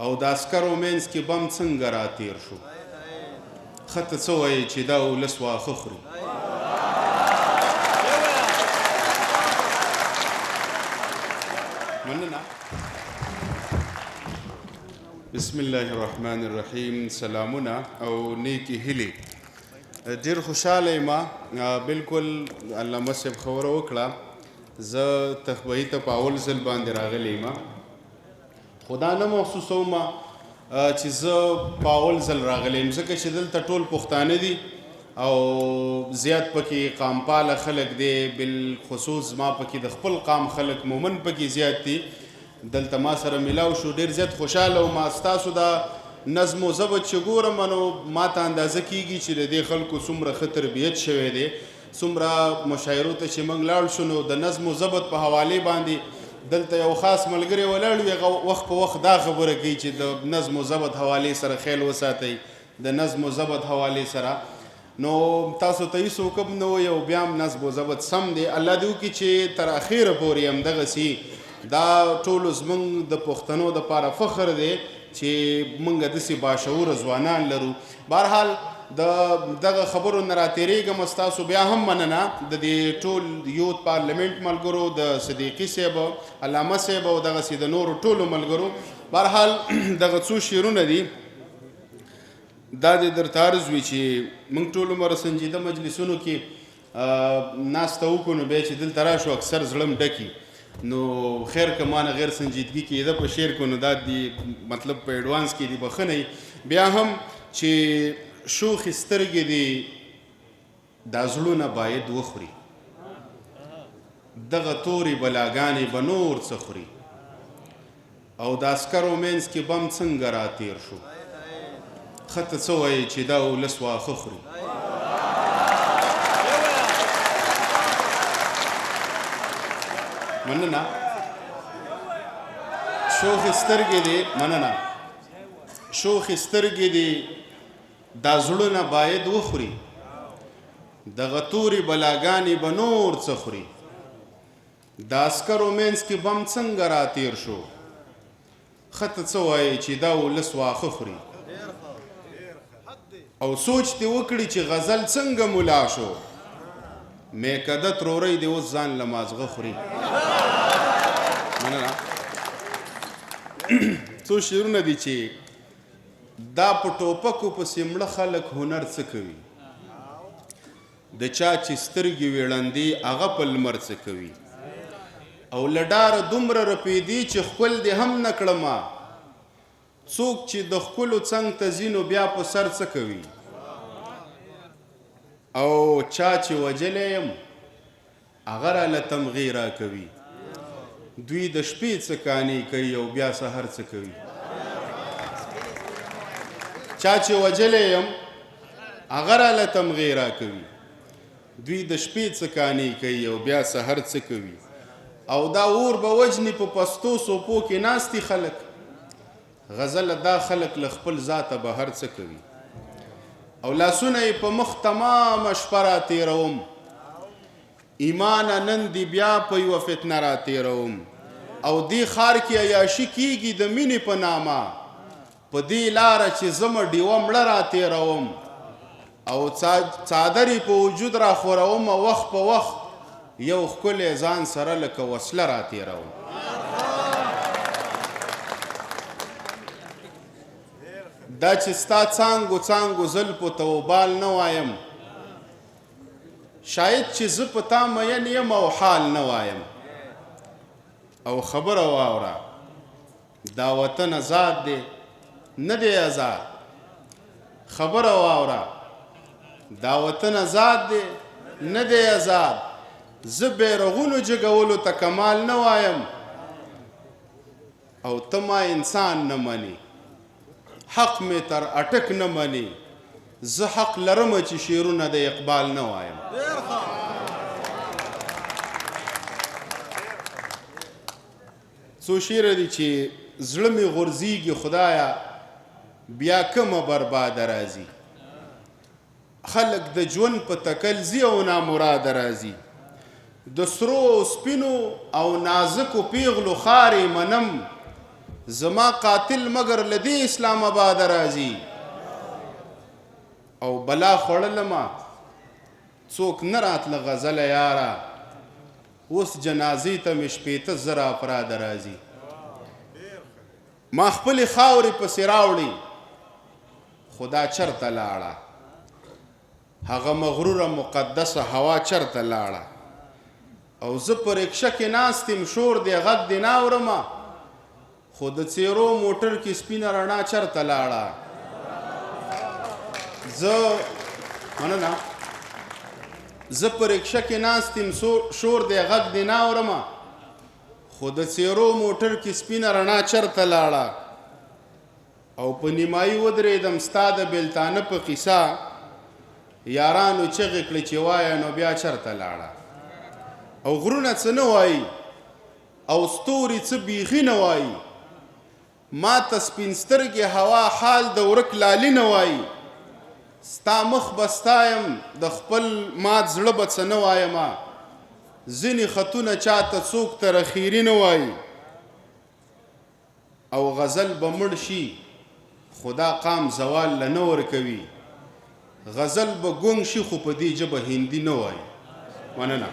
او د عسکرو منځ کې بم څنګه را تیر شو؟ ښه ته څه وایې چې دا ولس واښه خوري؟ مننه. بسم الله الرحمن الرحیم. سلامونه او نیکی هیلې. ډیر خوشاله یم. بالکل علامه صاحب خبره وکړه، زه تخبهي ته په اول ځل باندې راغلی یم، خو دا نه محسوسوم چې زه په اول ځل راغلی یم، ځکه چې دلته ټول پښتانه دي او زیات پکې قامپاله خلک دي، بالخصوص زما پکې د خپل قام خلک مومن پکې زیات دي. دلته ما سره ملاو شو، ډیر زیات خوشاله وم. ستاسو دا نظم و ضبط چې ګورم نو ما ته اندازه کیږي چې د دې خلکو څومره ښه تربیت شوی دی. څومره مشاعرو ته چې موږ لاړ شو نو د نظم و ضبط په حوالې باندې دلته یو خاص ملګری ولاړ وي، هغه وخت په وخت دا خبره کوي چې د نظم و ضبط حوالې سره خیال وساتئ، د نظم و ضبط حوالې سره. نو تاسو ته هیڅ حکم نه وایي او بیا هم نظم و ضبط سم دی. الله دې وکړي چې تر اخیره پورې همدغسې. دا ټولو زمونږ د پښتنو دپاره فخر دی چې مونږ داسې باشعوره ځوانان لرو. بهرحال د دغه خبرو نه راتېرېږم. ستاسو بیا هم مننه د دې ټول یوت پارلمنټ ملګرو، د صدیقي صاحب، علامه صاحب او دغسې د نورو ټولو ملګرو. بهرحال دغه څو شعرونه دي، دا دې درته عرض وي چې موږ ټول عمر سنجیده مجلسونو کې ناسته وکړو، نو بیا چې دلته راشو اکثر زړه م ډکي. نو خیر که مانه غیر سنجیدګي کېده په شعر کې، نو دا دی مطلب په اډوانس کې دی بخښنه. بیا هم چې شوخې سترګې دي دا زړونه باید وخوري، دغه تورې بلاګانې به نور څه خوري. او د عسکرو منځ کې بم څنګه را تیر شو؟ ښه ته څه وایې چې دا ولس واښه خوري؟ مننه. شوخې سترګې دي، مننه. شوخې سترګې دي دا زړونه باید وخوري، دغه تورې بلاګانې به نور څه خوري. د عسکرو منځ کې بم څنګه را تیر شو؟ ښه ته څه وایې چې دا ولس واښه خوري؟ او سوچ دې وکړي چې غزل څنګه ملا شو؟ میکده ترورۍ دې اوس ځان له مازغه خوري. مننه. څو شعرونه دي چې دا په ټوپکو پسې مړه خلک هنر څه کوي، د چا چې سترګې وي ړندې هغه په لمر څه کوي، او له ډاره دومره رپېدې چې ښکل دې هم نه کړمه، څوک چې د ښکلو څنګ ته ځي نو بیا په سر څه کوي، او چا چې وژلی یم هغه راله تمغې راکوي، دوی د شپې څه کانې کوي او بیا سحر څه کوي. چا چې وژلی یم هغه راله تمغې راکوي، دوی د شپې څه کانې کوي او بیا سحر څه کوي. او دا اور به وژني په پستو سوپو کې ناستي خلک، غزله دا خلک له خپل ذاته بهر څه کوي. او لاسونه یې په مخ تمامه شپه را تېروم، ایمانه نن دې بیا په یوه فتنه را تېروم. او دې ښار کې عیاشي کېږي د مینې په نامه، په دې لاره چې ځمه ډیوه مړه را تېروم. او څادر یې په وجود را خوروم، وخت په وخت یو ښکلی ځان سره لکه وسله را تېروم. دا چې ستا څانګو څانګو زلفو ته وبال نه وایم، شاید چې زه په تا مین یم او حال نه وایم. او خبره واوره، دا وطن ازاد دی نه دی ازاد. خبره واوره، دا وطن ازاد دی نه دی ازاد. زه بیرغونو جګولو ته کمال نه وایم، او ته ما انسان نه منې، حق مې تر اټک نه منې. زه حق لرم چې شعرونه د اقبال نه وایم. څو شعره دي چې زړه مې غورځېږي خدایا بیا کومه برباده راځي، خلک د ژوند په تکل ځي او نامراده راځي. د سرو او سپینو او نازکو پیغلو ښار یې منم، زما قاتل مګر له دې اسلام آباده راځي. او بلا خوړلمه څوک نه راتله غزله یاره، اوس جنازې ته مې 60,000 افراد راځي. ما خپلې خاورې پسې راوړې، خدا چرته لاړه؟ هغه مغروره مقدسه هوا چرته لاړه؟ او زه په رکشه کې ناست یم، شور دی غږ دی نه اورمه، خو د څیرو موټر کې سپینه رڼا چرته لاړه؟ زه مننه، زه په رکشه کې ناست یم، شور دی غږ دی نه اورمه، خو د څیرو موټر کې سپینه رڼا چرته لاړه؟ او په نیمایي ودرېدم ستا د بېلتانه په قیصه، یارانو چغې کړې چې وایه نو بیا چرته لاړه؟ او غرونه څه نه وایي او ستوري څه بیخي نه وایي، ما ته سپین سترګې هوا حال د ورک لالي نه وایي. ستا مخ به ستایم، د خپل مات زړه به څه نه وایمه، ځینې خطونه چاته څوک تر اخیري نه وایي. او غزل به مړ شي خو دا قام زوال له نه ورکوي، غزل به ګونګ شي خو په دې ژبه هندي نه وایي. مننه.